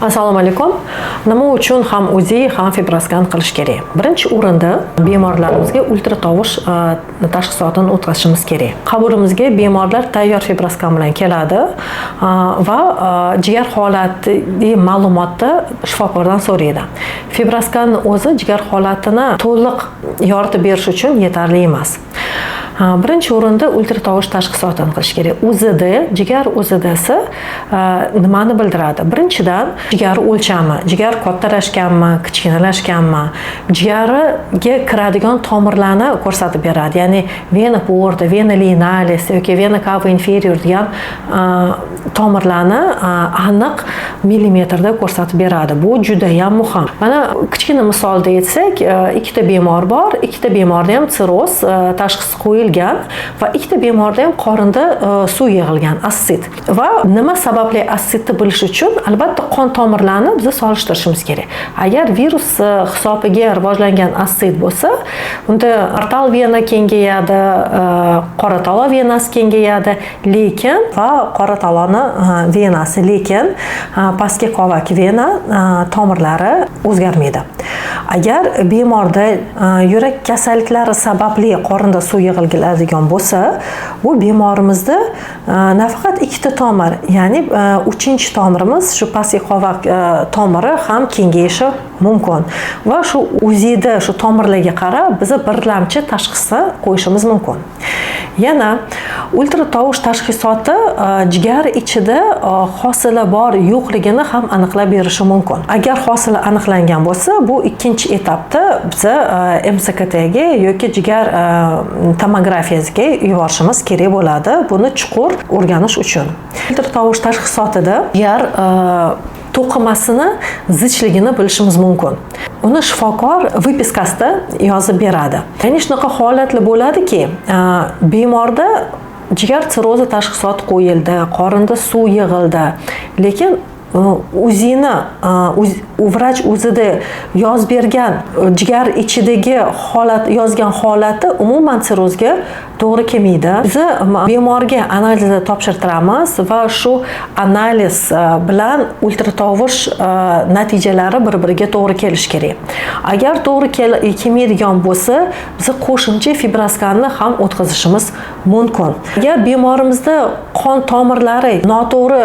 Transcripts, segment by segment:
Assalomu alaykum. Nima uchun ham УЗИ, ham fibroskan qilish kerak? Birinchi o'rinda bemorlarimizga ultratovush tashxisotini o'tkazishimiz kerak. Qabulimizga bemorlar tayyor fibroskan bilan keladi va jigar holati ma'lumotni shifokordan so'raydi. Fibroskanni o'zi jigar holatini to'liq yoritib berish uchun yetarli emas. Birinchi o'rinda ultratovush tashxisotini qilish kerak. УЗД, jigar УЗД si nimani bildiradi? Birinchidan, jigar o'lchami, jigar kattalashganmi, kichkinalashganmi, jigariga kiradigan tomirlarni ko'rsatib beradi. Ya'ni vena porta, vena lienalis yoki vena cava inferior degan tomirlarni aniq millimetrda ko'rsatib beradi. Bu juda ham muhim. Mana, kichkina misolda aytsak, ikkita bemor bor, ikkita bemorda ham sirroz tashxisi qo'yilgan va ikkita bemorda ham qorinda suv yig'ilgan, assit. Va nima sababli assitni bilish uchun, albatta, qon tomirlarini biz solishtirishimiz kerak. Agar virus hisobiga rivojlangan assit bo'lsa, unda portal vena kengayadi, qora tolo venasi kengayadi, lekin va qora taloni venasi, lekin pastki qovak vena tomirlari o'zgarmaydi. Agar bemorda yurak kasalliklari sababli qorinda suv yig'iladigan bo'lsa, bu bemorimizda nafaqat ikkita tomir, ya'ni uchinchi tomirimiz, shu pastki qovaq tomiri ham kengayishi mumkin va shu УЗИ da shu tomirlarga qarab biz birlamchi tashxisni qo'yishimiz mumkin. Yana ultratovush tashxisoti jigar ichida hosila bor yo'qligini ham aniqlab berishi mumkin. Agar hosila aniqlangan bo'lsa, bu ikkinchi etapda biza МСКТ ga yoki jigar tomografiyasiga yuborishimiz kerak bo'ladi, buni chuqur o'rganish uchun. Ultratovush tashxisotida jigar to'qimasini zichligini bilishimiz mumkin. Uni shifokor выписка sida yozib beradi. Ya'ni shunaqa holatlar bo'ladiki, bemorda jigar sirrozi tashxisoti qo'yildi, qorinda suv yig'ildi, lekin УЗИ ni vrach o'zida yozib bergan jigar ichidagi holat, yozgan holati umuman sirrozga to'g'ri kelmaydi. Biz bemorga analizni topshirtiramiz va shu analiz bilan ultratovush natijalari bir biriga to'g'ri kelishi kerak. Agar to'g'ri kelmaydigan bo'lsa, biz qo'shimcha fibroskanni ham o'tkazishimiz mumkin. Agar bemorimizda qon tomirlari noto'g'ri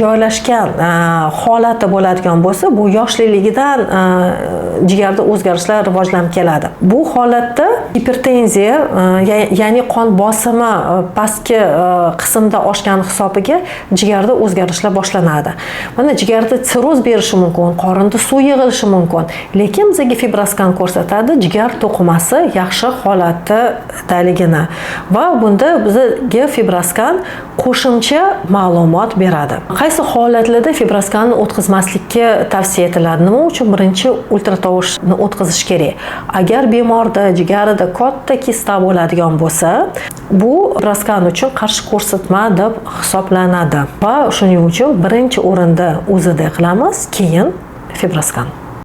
joylashgan holati bo'ladigan bo'lsa, bu yoshligidan jigarda o'zgarishlar rivojlanib keladi. Bu holatda gipertenziya, ya'ni qon bosimi pastki qismda oshgani hisobiga jigarda o'zgarishlar boshlanadi. Mana, jigarda sirroz berishi mumkin, qorinda suv yig'ilishi mumkin, lekin bizga fibroskan ko'rsatadi jigar to'qimasi yaxshi holatdaligini va bunda bizga fibroskan qo'shimcha ma'lumot beradi. Qaysi holatlarda fibroskanni o'tkazmaslikka tavsiya etiladi? Nima uchun birinchi ultratovushni o'tkazish kerak? Agar bemorda jigarida katta kista bo'ladigan bo'lsa, bu fibroskan uchun qarshi ko'rsatma deb hisoblanadi va shuning uchun birinchi o'rinda УЗД qilamiz, keyin fibroskan.